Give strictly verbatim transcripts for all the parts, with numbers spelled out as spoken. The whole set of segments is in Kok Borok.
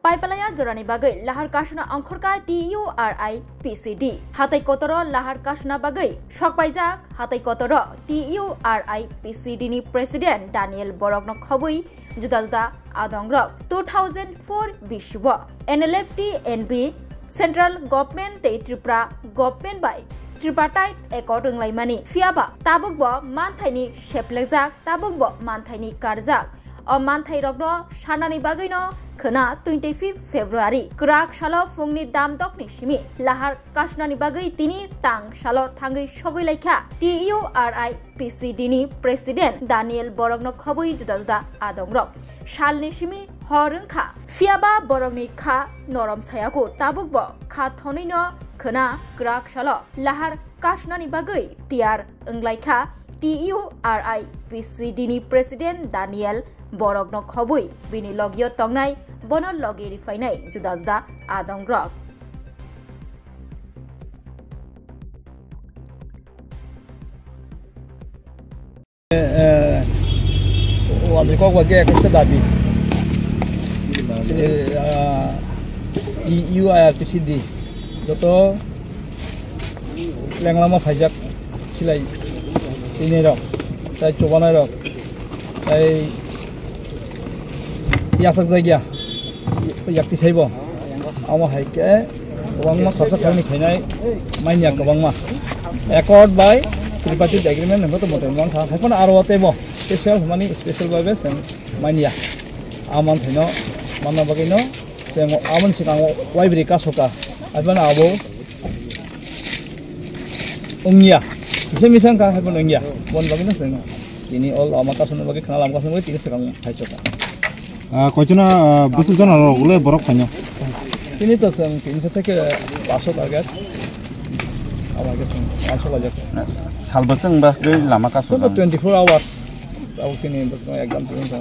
Paipalaya jorani bagwi lahar kasuna ongkhorkha T U R I P C D. Hatai kotoro lahar kasuna bagwi sokpaijak hatai kotoro T U R I P C D ni President Daniel Borokno khobwi juda juda adongrok. Two thousand four bisubo N L F T N B Central Government tei Tripura Government bai Tripartite Accord wnglaimani. Phiyaba tabukbo manthaini seplekjak, tabukbo manthaini karjak. O manthairokno sanani bagwino khwna twenty fifth February kwrak salo phungni damdokni simi lahar kasunani bagwi tini tang salo thangwi sogwi laikha T U R I P C D ni President Daniel Borokno khobwi juda juda adongrok. Salni simi hor wngkha. Phiyaba borokni kha norom sayago, tabukbo kha thonwino khwna kwrak salo lahar kasunani bagwi tiyar wnglaikha T U R I P C D ni President Daniel Borokno khobwi bini logio tongnai bono logi rifainai juda juda adongrok. Eh, wadi kok wadi ekos ke dadi. Eh, ah, I-, U I R P C D. Joto lenglama phaijak silai tini rok, tai chubanai rok, tai yasak jagya. Yakti saibo. Amo hai khe kwbangma sarsa khaini khainai manya kwbangma. Accord by tripartite agreement hwnba to mote mang kha. Hai phano aro teibo special hwnmani special bai be chwng manya. Amon thaino manna bagwino chwng amon swkango waibrwi kasoka. Hai phano abo wngya. Kisa misa wngkha, hai phano wngya. Bon bagwino chwng tini o lama kasonani bagwi, khwna lama kasonani bagwi tini swkang phaisoka. Ah, koitona, ah, bwswk jona rok le borok phaino? Tini to chwng tinso theke paso target. Abo hai khe chwng paso lajak. Sal bwswk wngba tei lama kaso Twenty four hours. Abo chini bwswk ekdam tini to.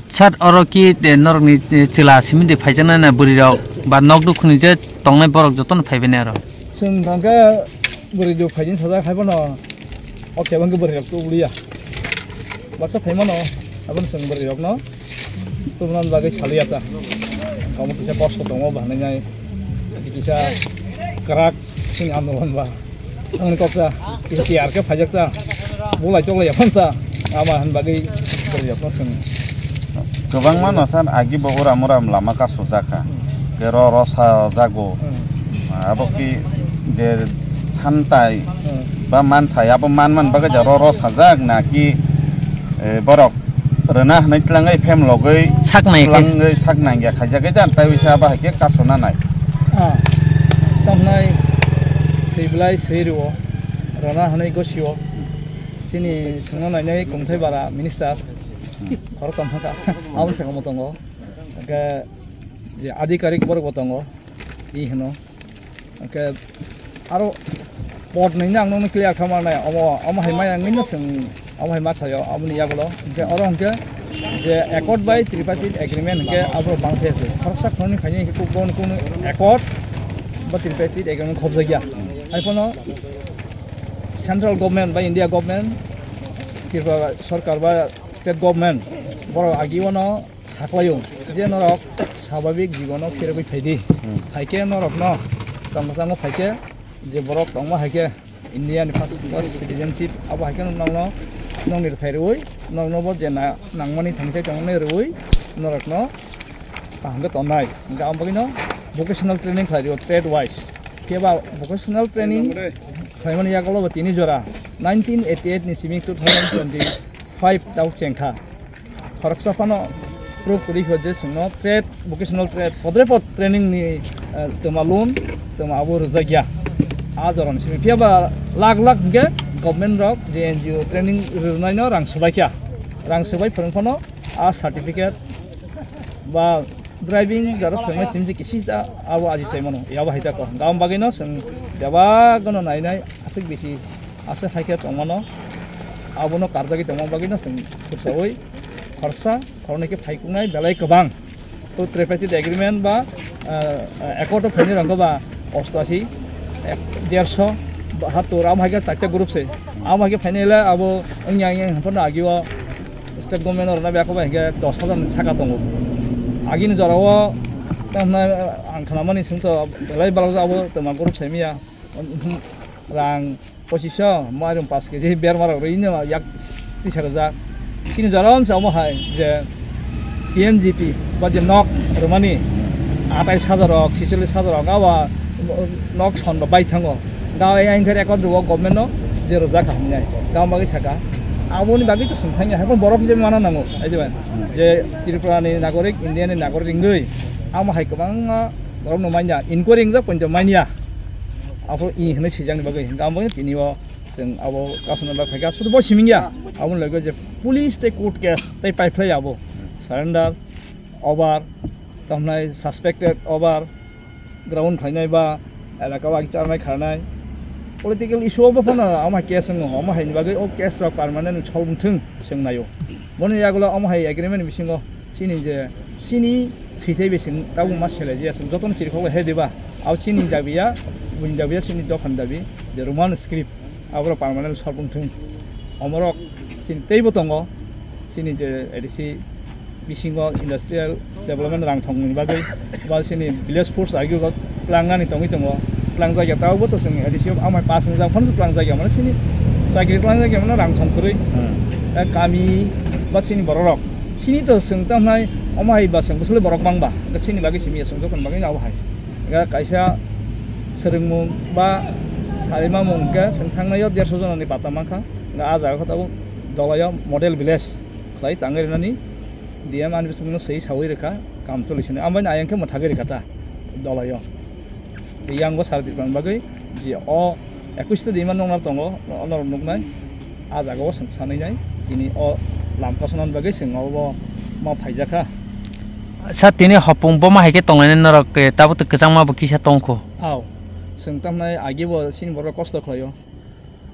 Sir, oro ki, eh, norokni, eh, chwla simi de phaijaknai na bwrwi rok ba nok dukhuni je tongnai borok jotono phaibai nai oro? Chwng thangkhe bwrwi rok phaijani sajak hai phano o kebeng khe bwrwi rok tubuliya. Baksa phaimano, abono chwng bwrwi rokno tubuna bagwi saliya ta. Omo kisa kosto tongo, bo hanai nai kisa kwrak sing andolon ba. Ang kok sa, T R khe phajak ta, bulai choklai yaphang ta, ama han bagwi bwrwi yaphang sung. Kwbangma no san agi bo uram uram lama kasujak kha. Ke ro ro sa jago. Abo ki je santai ba manthai abo man man bagwi ja ro ro sajak na ki, eh, borok rwna hwnwi tlangwi phem logwi sak nai khe. Tlangwi sak nangya khaijak khe jan tai wisa abo hai khe kasuna nai. Ah, tamnai swi belai swi rwo, rwna hwnwi gosio. Chini songno nainai kungthai bara minister khoroktham thangkha, aboni saka bo tongo. Hwnkhe je adhikarik borok bo tongo, i hwno. Hwnkhe aro port nini ang nokno clear kha manai, omo, omo hai maya wngwi no chwng, omo hai ma thaio, aboni yagulo. Hwnkhe oro hwnkhe je accord by tripartite agreement hwnkhe abo bang khe se. Khoroksa khoroknwi khainai hwnkhe kok boni kunu accord ba tripartite agreement khobjakya. Hai phano central government ba India government, Tripura sorkar ba state government, borok agi o no saklaio je norok swabhabik jibono phirogwi phaidi. Hmm. Phaikhe norokno tongmwsamo phaikhe je borok tongma haikhe India ni first class citizenship abo haikhe nokno nokni rwthai rwui nokno bo je na-, nangmani thangchai tongmani rwui norokno kaham khe tongnai. Hwnkhe abo bagwino vocational training khlai rio trade wise. Phiya ba vocational training khlaimani yagulo bo tini jora nineteen eighty eight ni simi two thousand twenty five tau chengkha. Khoroksa phano proof kwrwi kho je chwngno trade, vocational trade, podre pod training ni, eh, twma loan, twma abo rwjakya. A jorani simi phiya ba lakh lakh hwnkhe government rok je N G O training rwnaino rang swbaikha. Rang swbai phwrwng phano a certificate ba driving jara swrwngmai simi je kisi ta abo aji chaimano. Yabo hai ta ko. Gam bagwino chwng bebak gono nainai aswk bisi aswk hai khe tongmano. Abono karjagwi tongma bagwino chwng khursaui khorsa khoroknwi khe phaikuknai belai kwbang. To tripartite agreement ba, ah, accord o phaini rwngkha ba ostashi, ek, derso, ba, ha tor amo hai khe charta group se. Amo hai khe phainai le abo wngya wngya hwnphano agi o state government o rwna biyakho ba hinkhe dos hajar ni saka tongo. Agini jora o Tamo ang khnamani swngto belai balok abo twma group saimiya. Rang pochisho, mairum paanch kg berma rok rwino yak tisa rwjak. Chini jora wngsa omo hai je P M G P ba je nok rwmani atais hajar rok, chicholish hajar rok, abo nok son ba bai thango. Ga ai ang khe record rwo government no je rwjak kha hwnwi. Ga bagwi saka. Aboni bagwi to swng thangya, haikhe borok je mana nango, ai je bai. Je Tripura ni nagorik, India ni nagorik wngwi amo hai kwbangma borok no manya, inquiry wngjak poito manya. Aphuru i hwnwi swijak ni bagwi, ga bagwi tini o chwng abo kasuna ba phaikha, sudu bo simingya. Aboni loge je police tei court case tei paiphlai abo surrender, over, tamnai suspected over, ground khlainai ba elaka wagi charnai kharnai. Political issue obo phano omo hai case wngo, omo hai ni bagwi o case rok permanent solve wngthung chwng naio. Boni yagulo omo hai agreement bisingo chini je chini swithai bai chwng tabuk ma selai je chwng jotono chirikhok bai hai diba. Abo chini dabi ya, buini dabi ya, chini dophani dabi, je Roman script. Aborok permanent solve wngthung. Omorok chini teibo tongo. Chini je A D C bisingo industrial development rang thongmani bagwi ba chini village force agio tlangnani tongwi tongo. Tlangjak ya tabukbo to chwng A D C amai pass wngjak phano tlangjak ya mano chini chakri tlangjak ya mano rang thong kwrwi. Hmm. Da kami ba chini bororok. Chini to chwng tamhnai omo hai ba chwng bwswlwi borok bangba. Da chini bagwi simi ya chwng jokhon bagwi abo hai. Ga kaisa swrwngmung ba sarimamung hwnkhe chwng thangnaio dersho jonani pata mankha. Ga ah jaga khe tabuk Dolaio model village khlai tangwi rwnani D M ani bisingno swi sawi rwkha, kam choli sini. Ambai ayang khe mwthagwi rwkha ta Dolaio. Yang bo sar Tripura ni bagwi je o ekwis ta dima nokna tongo, onorok nuknai. Ah jaga o chwng sanwi nai, tini o lam kosonan bagwi chwng obo ma phaijakha. Sir, tini hopung bo ma hai khe tonglainai norok, eh, tabuk twi kwchangma bo kisa tongkho. Aw, chwng tamnai agi bo chini borok kosto khlaio.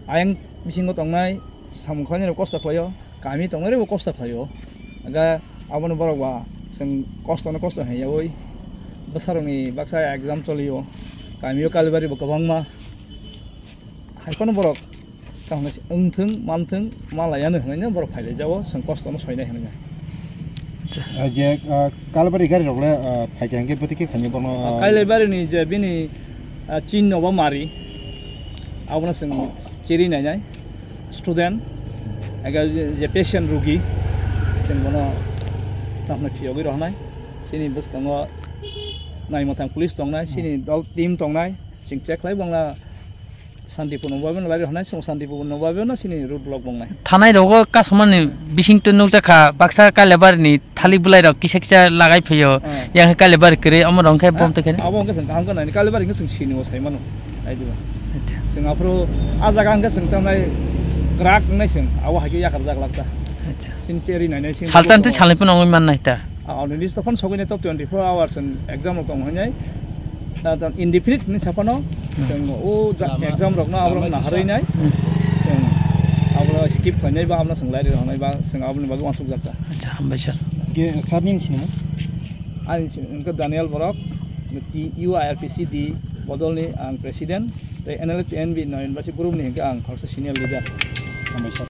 Ayang bisingo tongnai samung khlainai rok kosto khlaio, kami tongnai rok bo kosto khlaio. Aga aboni borok ba chwng kosto no kosto hai yaui bwsarokni baksa exam cholio, kamio kalibari bo kwbangma. Hai phano borok kaham se wngthung, manthung, malaiano hwnwi borok phailai jao, chwng kosto no soinai hwnwi. Ah, je, ah, kalbari gari rok le, ah, phaikha hwnkhe bwtwi khe khainwi bono, ah, ah, Kailabari ni je bini, ah, chin no bo mari, abono chwng chiri nainai, student, ega je, je patient rugi, chwng bono tamo phiyogwi rohornai, chini bwskango naimwthang police tongnai, chini dol team tongnai, chwng check khlai bongla. Santipur no babe no lari honai, song Santipur no babe no sini road block bongnai. Thanai rogo kasumani bising to nukjakha, baksa Kailabari ni thali bulai rok kisa kisa lagai phaio, ah, yang Kailabari kwrwi, omo rok khe, ah, bom to khe. Abo hwnkhe chwng kaham khe nai, Kailabari hwnkhe chwng sini o sai mano, ai diba. Acha. Chwng aphuru ah jaga hwnkhe chwng tamnai grak wngnai chwng, abo hai khe yakar jak lakta. Acha. Chwng cheri nai nai chwng. Saltan twi salni phano wngwi man nai ta. Ah, on list phone sogwi nai top twenty-four hours and exam rok tong hwnwi. Ta, ta indefinite ni saphano, hmm, chwng o ja-, lama, exam rokno aborok lama naharwi nai. Hmm. Chwng abro skip khainai ba abno chwng lairi rwnai ba chwng aboni bagwi uansuk jak ta. Acha, hambai sir. Ge, sir nini sinimo? Ani sinimo wngkha Daniel Borok, T U I R P C D bodolni ang president, tei N L F N B Noyon Basi group ni hwnkhe ang khoroksa senior leader. Hambai sir.